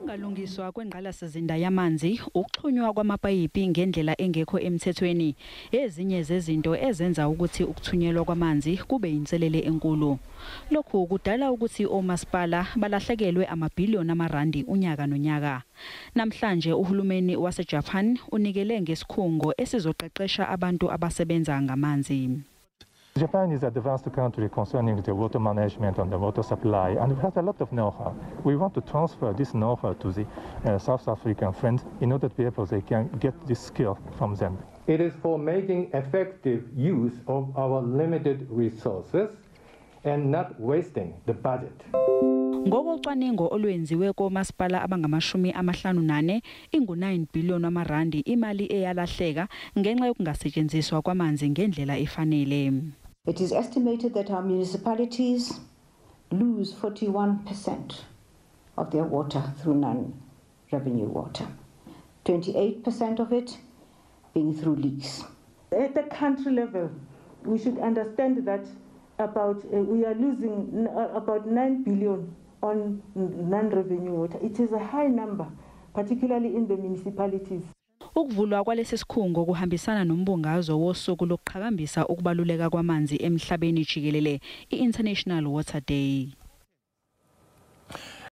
Ukungalungiswa kwengqalasizinda yamanzi, ukuxhunywa kwamapayipi ngendlela engekho emthethweni, ezinye zezinto ezenza ukuthi ukuthunyelwa kwamanzi kube inselele enkulu. Lokhu kudala ukuthi omasipala balahlekelwe amabhiliyoni amarandi unyaka nonyaka. Namhlanje uhulumeni waseJapan unikele ngesikhungo esizoqeqesha abantu abasebenza ngamanzi. Japan is an advanced country concerning the water management and the water supply, and we have a lot of know-how. We want to transfer this know-how to the South African friends in order to be able they can get this skill from them. It is for making effective use of our limited resources and not wasting the budget. Ngokocwaningo olwenziwe komasipala abangama-54, ingu-9 billion wamarandi imali eyalahleka ngenxa yokungasetshenziswa kwamanzi ngendlela efanele. It is estimated that our municipalities lose 41% of their water through non-revenue water, 28% of it being through leaks. At the country level, we should understand that about we are losing about 9 billion on non-revenue water. It is a high number, particularly in the municipalities. Ukuvulwa kwalesi sikhungo kuhambisana nombungazo wosuku lokuqhakambisa ukubaluleka kwamanzi emhlabeni jikelele, i-International Water Day.